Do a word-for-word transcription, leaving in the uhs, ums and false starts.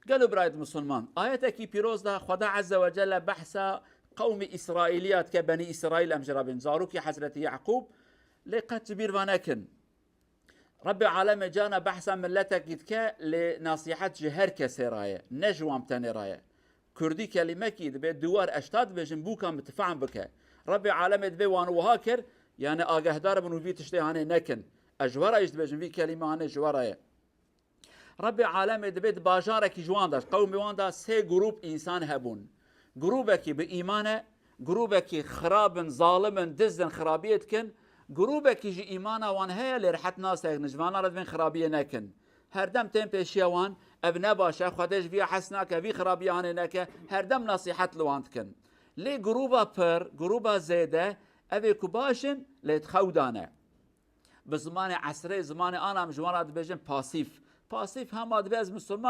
Gelo birayet Musulman, ayetekî pîroz de Xweda Azze ve Celle behsa qewmî Îsraîliya dike, Benî Îsraîl em ji re bên, zarokî Hezretî Yaqûb, lê qet ji bîr ve nekin. Rebbê Alemê cana behsa miletekî dike, lê nasîhet ji her kesê re ye, ne ji wan tenê re ye. Kurdî kelîmekî dibe duwar eşta dibêjin bûka min tifam bike. Rebbê Alemê dibê wan wiha kir, yani agehdar bin û vî tiştê hanê nekin. Ez ji we re jî dibêjim vî kelîme hanê ji we re ye. Rebbê Alemê dibê di bajarekî ji wan de, qewmê wan de sê grûp însan hebûn. Grûbekî bi îman e, grûbekî xirab in, zalim in, diz in, xirabiyê dikin. Grûbekî ji îmana wan heye lê rihet nasekin, ji vana re divên xirabiyê nekin. Herdem tên pêşiya wan, ev ne baş e, Xwedê ji vîya hez nake, vî xirabiya hanê neke, herdem nasîhet li wan dikin. Lê grûba pir, grûba zêde, ev ê ku baş in, lê di xew de ne. Bi zimanê esrê, zimanê ana em ji wan re dibêjin pasîf. Pasîf hema dibe ez misilman